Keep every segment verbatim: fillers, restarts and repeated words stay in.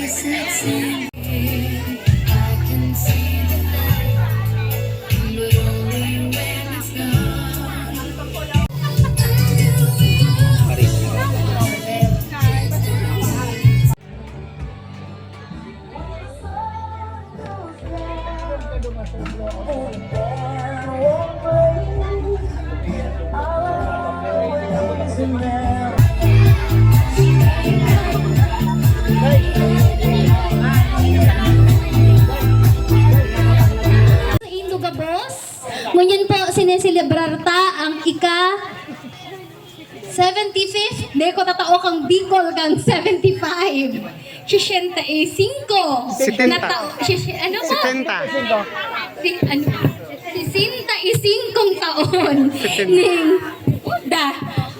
Sa Indo gabos, ngunyan po, sineselebrar ta ang ika seventy-fifth, di ko tatao kang Bicol kan seventy-five. Sesenta y cinco. Setenta. Nata-, sese-, ano po? Setenta. Si, ano? Sesenta y cinco taon. Setenta. Ning, da.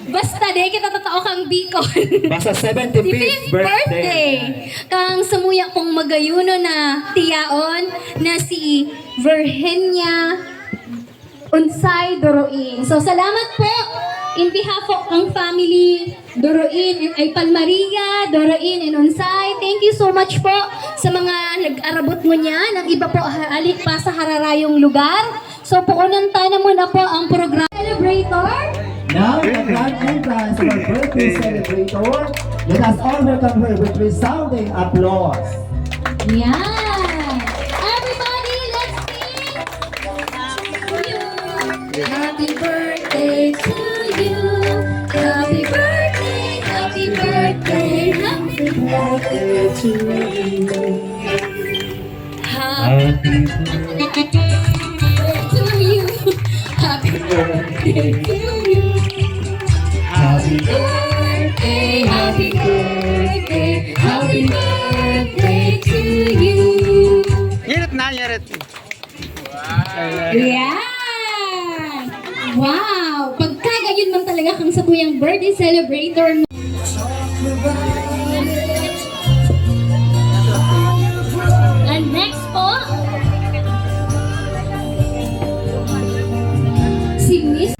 Basta di kita tatao kang Bicol. Basta seventy-fifth birthday. Kang samuya kong magayuno na tiyaon na si Virginia Unsay Duruin. So, salamat po in behalf po kang family Duruin, ay, Palmaria, Duruin, and Unsay. Thank you so much po sa mga nag-arabot ngunyan. Ang iba po, ha-, hali pa sa hararayong lugar. So, puunan ta na muna po ang programa. Celebrator? Now, the grand entrance of our birthday celebrator. Let us all welcome her with resounding applause. Yan. Everybody, let's sing. Happy birthday to you. Happy birthday, happy birthday, happy birthday to you. Happy birthday to you. Happy birthday to you. Happy birthday, happy birthday, happy birthday to you. Ngirit na, ngirit. Yan! Wow! Pagkagayon man talaga kang satuyang birthday celebrator. And next po, si Miss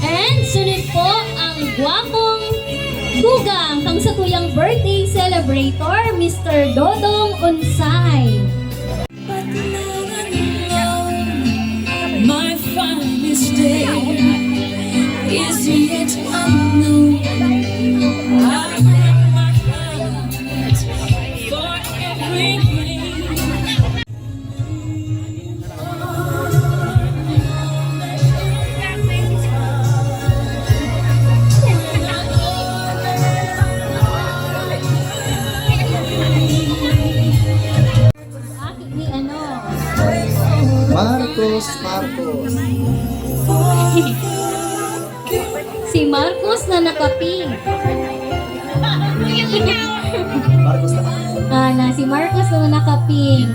And sunod po ang gwapong tugang kang satuyang birthday celebrator, Mister Dodong Unsay. But not alone, my finest day is yet unknown. I have my heart for everything. Aki ni ano? Marcos, Marcos. Si Marcos na naka-pink. Marcos na. Ah, na si Marcos na naka-pink.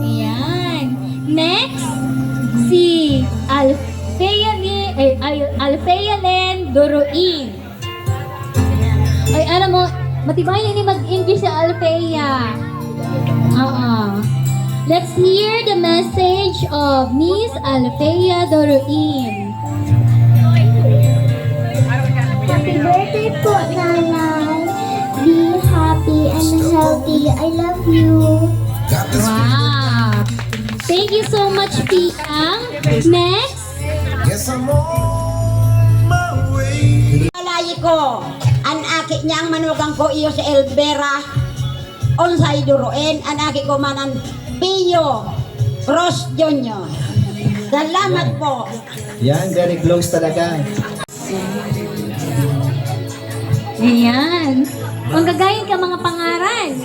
Ayan. Next, si Alfea ni, ay, ay, Alfea Len Duruin. Ay, alam mo, matibay ini mag-English sa Alfea. Oo. Let's hear the message of Miss Alfea Doruin. Happy birthday po, Nanay. Be happy and healthy. I love you. Wow. Thank you so much, Piang. Next. Yes, I'm on my way. Alay ko, an aki niya ang manugang ko iyo si Elvera Unsay Duruin, an aki ko man an Pio Cruz Junior. Salamat po. Yan, very close talaga. Ayan. Ang gagayon ka mga pangaran.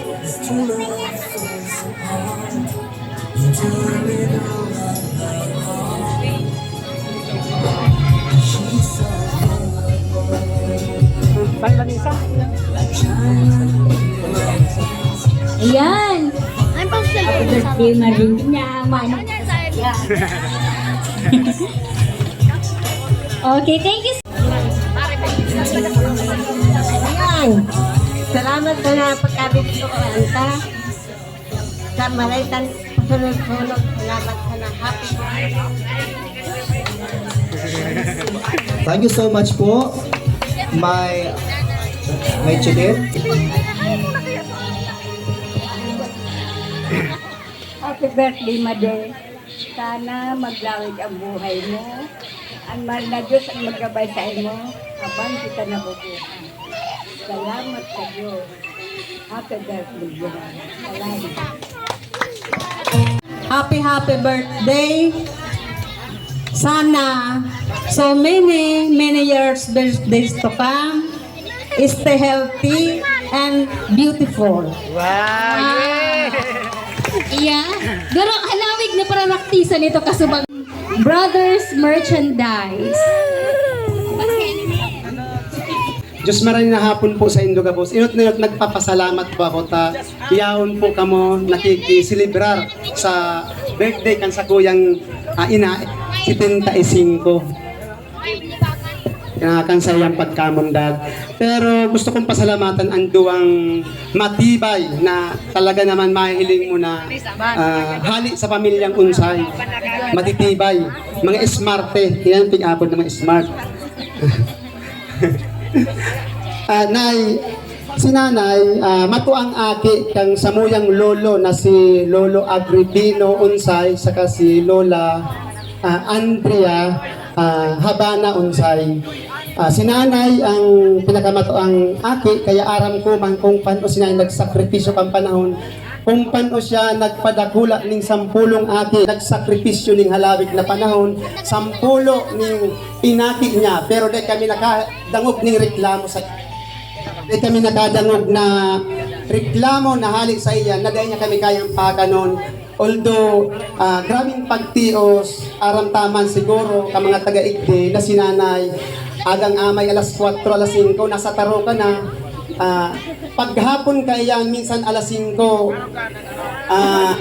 Ayan. Ang pang-celebrate. Happy birthday, Marie. Yaman. Okay, thank you. Ayan. Salamat sa napagkabit ko, Santa. Sa malay tan-, pasunod-sunod. Salamat sa na-, happy birthday. Thank you so much po, my, my Judith. Happy birthday, Made. Sana maglawig ang buhay mo. Ang mahal na Diyos ang maggabay sa imo habang kita nabubuhay. Salamat sa Diyos. Happy birthday, Johan. Salamat. Happy, happy birthday. Sana so many, many years, birthdays to come. Stay healthy and beautiful. Wow! Iya. Pero halawig na pararagtisan ito kasubang Brothers Merchandise. Diyos maray na hapon po sa indo gabos. Inot na inot nagpapasalamat po ako ta yaon po kamo nakikiselebrar sa birthday kan sakuyang ah, ina, setenta y cinco. Kinakan sa iyang pagkamundag. Pero gusto kong pasalamatan ang duwang matibay na talaga naman mahihiling mo na ah, hali sa pamilyang unsay. Matitibay. Mga smarte. Yan, pig-apod na mga smart. Ah, Nay, si Nanay, ah, matuang aki kang samuyang lolo na si Lolo Agripino Unsay saka si Lola ah, Andrea ah, Habana Unsay. Ah, si Nanay ang pinakamatuang aki, kaya aram ko man kung paano si Nanay nagsakripisyo kan panahon, kung paano siya nagpadakula ning sampulong aki, nagsakripisyo ning halawig na panahon, sampulo ning inaki niya, pero dai kami nakadangog ning reklamo sa dai kami nakadangog na reklamo na hali sa iya na dai niya kami kayang pakanon. Although, ah, grabing pagtios, aram ta man siguro ka mga taga-igdi na si Nanay, agang amay alas kwatro, alas singko, nasa taro ka na. Ah, paghapon kaiyan, minsan alas singko, ah,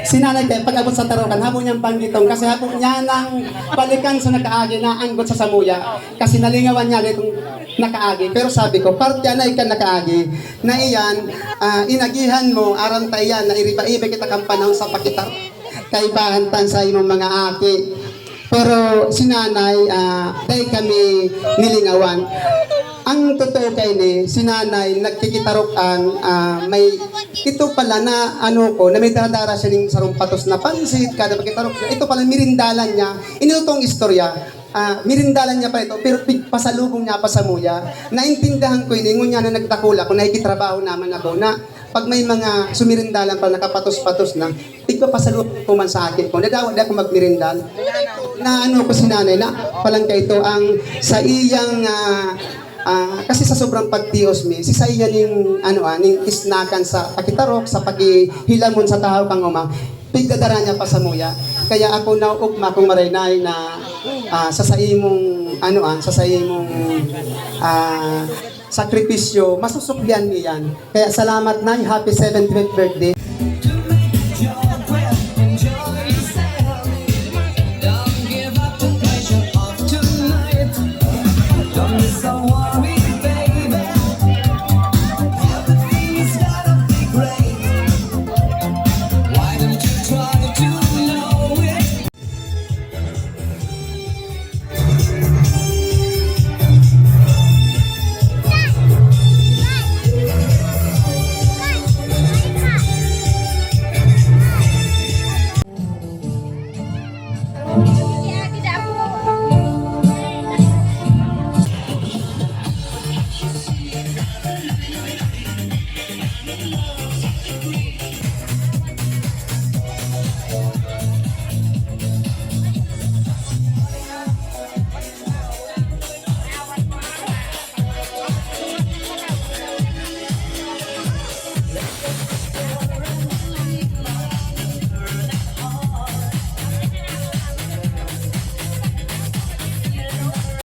si Nanay kaya pag-abot sa taro kan, habo niyang panggitong kasi habo niya nang balikan sa nakaagi na anggot sa samuya. Kasi nalingawan niya itong nakaagi. Pero sabi ko, parte anay ka nakaagi. Na iyan, ah, inagihan mo, aram ta iyan, na iriba-iba kita kan panahon sa pakitar. Kaibahan tan sa imong mga aki. Pero si Nanay, ah, dai kami nilingawan. Ang totoo kaini, si Nanay nagkikitarokan, ah, may ito pala na ano ko, na may dara-dara siya ning sarong patos na pansit, kada pagkitarok siya. Ito pala, mirindalan niya. Inutong istorya. Ah, mirindalan niya pa ito, pero pig-, pasalubong niya pa samuya. Naintindihan ko ini, ngunyan na nagdakula ko, nakikitrabaho naman ako na pag may mga sumirindalan pa, nakapatos-patos na, tigpapasalubong ko man sa akin ko, nadawa di ako magmirindal. Na ano ko si Nanay, na palang kaito ang sa iyang, ah, ah, kasi sa sobrang pagtios mi, si saiya ning, ano, ah, ning isnakan sa pakitarok, sa pakihilamon sa tahaw kang uma, pigdadara niya pa samuya. Kaya ako nauugma kong maray, Nay, na ah, sa saimong, ano, ah, sa saimong ah, sakripisyo, masusuklian mi yan. Kaya salamat, Nay. Happy seventieth birthday.